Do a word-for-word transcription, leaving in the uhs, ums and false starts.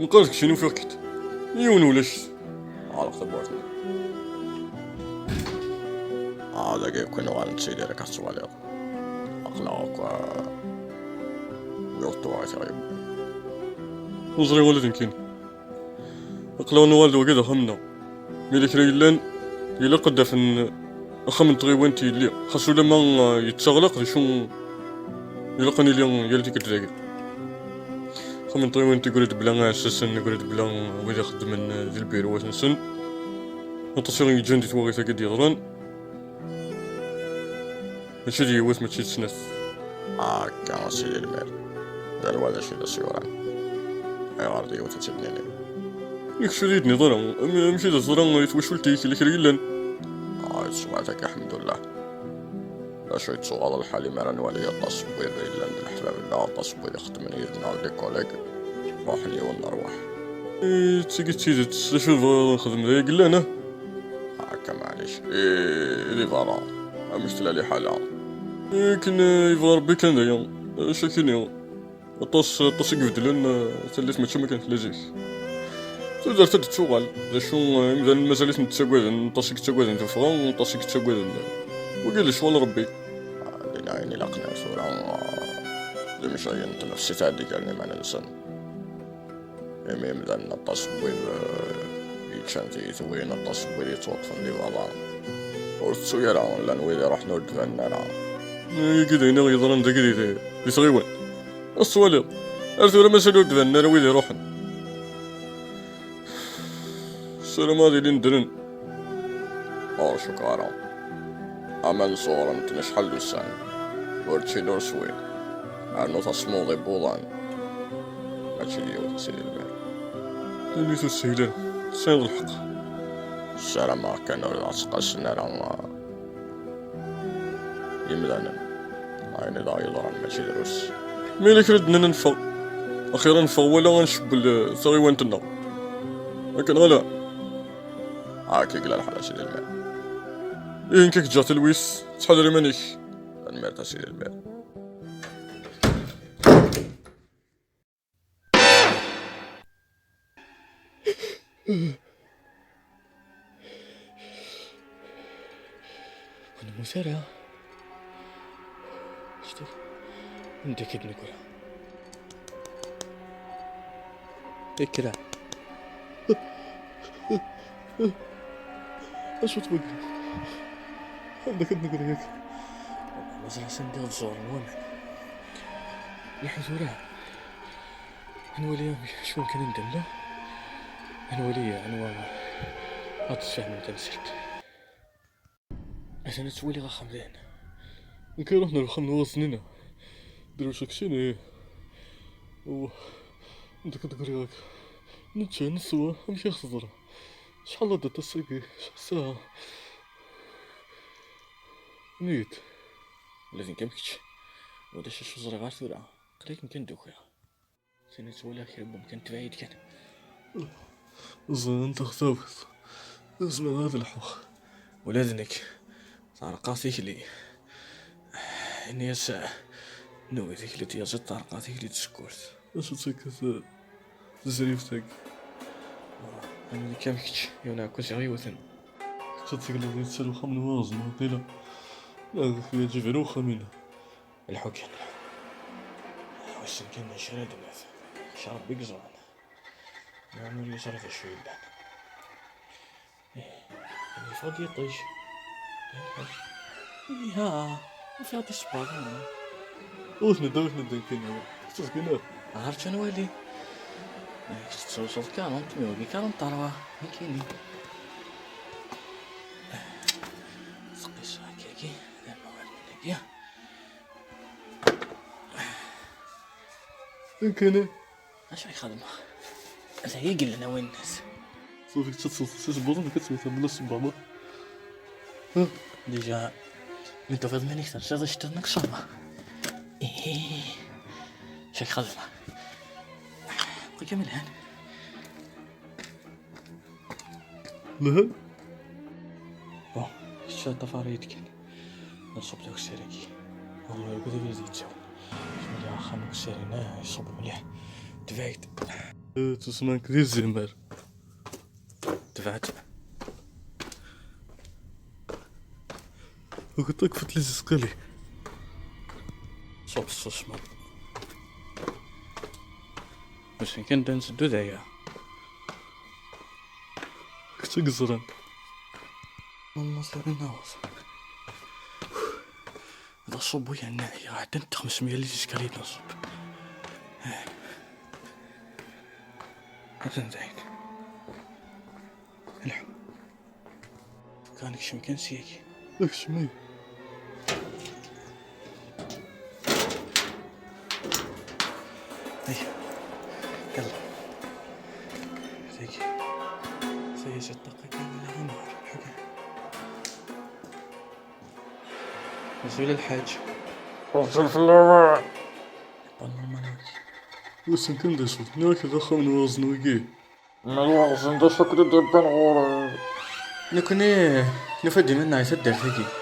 Nqer deg sin ufiɣ-k-d. Yiwen ulac. Ɣleq tawwurt-nni. Ah, dagi kan uɣal nettidir akka tettwaliḍ. Aql-aɣ akk, ah, yuɣ tuɣa-k ɣ-yewwi. Ur ẓriɣ ula d nekkini. Aql-aɣ nuɣal d wagi d axxam-nneɣ. Mi d kra yellan, ilaq ad d-afen axxam n tɣiwant yelli. Xas ulamma, ah, yettaɣlaq, d acu ilaq ad nili yal tikkelt dagi. Axxam n tɣiwant yeggra-d bla iɛessasen, yeggra-d bla wid ixeddmen di lbiruwat-nsen. Aṭas i ɣ-yeǧǧan di twaɣit-agi d-yeḍran. Mačči d yiwet, mačči d snat. Akka, a sidi lmal. D anwa d acu i d as-yuran? Ayɣer d yiwet i tt-id-nini? Nekk ur d iyi-d-tiniḍ ara. Am-, amek i d teẓra i twacult-ik, yella kra yellan? Ah, teswiɛt akka, ḥemdullah. D acu yettuɣaḍ lḥal imi ara nwali aṭas n wid yellan d leḥbab-nneɣ, aṭas n wid ixeddmen yid-neɣ d les collègues, ruḥen yiwen n rrwaḥ. Eh, d tagi d tidet, d acu tebɣiḍ ad nexdem d aya yellan, ah? Akka maɛlic. Eh, di berra, amek tella liḥala? Eh, akken, eh, yebɣa Rebbi kan d aya. Eh, acu akkin-i? Aṭas, aṭas i ibeddlen, eh, tallit mačči am akken tella zik. Tudert ad d-tuɣal. D acu, eh, imdanen mazal-iten ttagaden, aṭas i yettagaden tuffɣa, aṭas i yettagaden, eh, wagi d lecɣal n Rebbi. Ah, din ayen ilaqen ar tura, ah, d imcayen n tnefsit ad d-gren iman-nsen. Imi imdanen aṭas n wid, eh, yeččan tiyitwin, aṭas n wid yettwaṭṭfen di berra. Ur tettu ara, llan wid iruḥen ur d-banen ara. Ayagi d ayen i ɣ-yeḍran dagi di, di tɣiwant. Ad s-twaliḍ. Ar tura mazal ur d-banen ara wid iruḥen. Ssarameɣ ad ilin ddren. Ur cukkeɣ ara. Aman sɣur-nten acḥal d ussan. Ur ččin ur swin. Rnu tasmuḍ iwuḍan. Mačči d yiwet a sidi lmal. Tanemmirt ur teshil ara. Tesɛiḍ lḥeqq. Ssarameɣ kan ur d aɣ-ttqasen ara. Imdanen. Ayen i d aɣ-yeḍran mačči drus. Mi yella kra d-nnan ad neffeɣ. Axir ad neffeɣ wala ad ncewwel, eh, taɣiwant-nneɣ. Akken neɣ ala? Akka i yella lḥal a sidi lmal. Ihi nekk ad k-ǧǧeɣ talwit, ttḥadar iman-ik. Tanemmirt a sidi lmal. Ur nemmut ara. Anda akka d-neggra? Ikkra. Acu tbeggneḍ? Anda akka d-neggra yak? Mazal-as anda ẓẓuren waman. Lḥu tura. Ad nwali amek, acu kan anda nella. Ad nwali anwa ad d-sfehmen tamsirt. Atan ad twaliɣ axxam dayen. Nekk ruḥ n uxxam n waɣzen-ina. Drus aksin, ih. Nek ad d-griɣ akka. Nečča, neswa, amek i ɣ-teḍra? Acḥal d aṭas-agi, acḥal ssaɛa? Nit. Ula d nekk am kečč. Ulac acu ẓriɣ ar tura. Qrib kan d-ukiɣ. Sani ttwaliɣ kra n wemkan tebɛid kan. Ẓẓan taɣtawt. Zemreɣ ad lḥuɣ. Ula d nekk. Teɛreq-aɣ tikli. Ini-as, nugi tikli tyaziḍt, teɛreq-aɣ tikli tsekkurt. Acu d takkat tezribt-agi? Am nekk am kečč, yiwen aɛekkaz iɣ-yewten. Kečč ad tegleḍ yettal uxxam n waɣzen, waqila. Neɣ d kra yeǧǧa uxxam-ina. Lḥu kan, lḥu. Wissen kan acu ara d-naf. Maca Rebbi i yeẓran. Meɛna ur yeẓri d acu yellan. Ih, yeffeɣ-d yiṭij. Iha, ufiɣ-d isebbaḍen. Ur ten-id, ur ten-id nekkini. Tettẓeggineḍ. Ɣer kan wali. Kečč tettewseḍ quarante, mi wagi quarante-trois. Nekkini. Teqqis akkagi, d amawal-nni. Nekkini. Acu i xedmeɣ? Ata i yellan awin-nnes. Ṣufi, kečč ad tesseḍseḍ s isebbaḍen, nekk ad ttwiteɣ mebla ssebbaḍen. Dija, mi tufiḍ iman-ik tersiḍ iceṭṭiḍen-ik ṣṣaba. Ihi, acu i xedmeɣ? Qqel kan lhan. Lhan? Bon, kečč ṭṭafar-iyi-d kan. Ad nṣubb d akessar-agi. Wala yugad abrid yettaw. Wala axxam akessar-ina iṣubb mliḥ. Tebɛid. Tusman-k di zimer. Tebɛet. Ukṭuk fetli zisqili. Ṣub ṣuṣma. Wissen kan da nteddu d aya. Kečč i yeẓran. Mama sari naweḍ. D aṣubu yerna ɛyiɣ, ɛeddan-t xemsemya n yiskalyen n ṣṣubb. Atan dayen. Lḥu. Kan nekcem kan syagi. Kcem-iyi. Ay. Yalla. Syagi. Syagi si ṭṭaqa kan wala ɣamar. Lḥu kan. Azul a lḥaǧ. Azul fell-awen. Bon, normal. Wissen kan d acu, nniɣ-ak d axxam n waɣzen wigi. Ma d waɣzen d acu akk i d-iwwan ɣur-i? Nekni nufa-d iman-nneɣ i taddart-agi.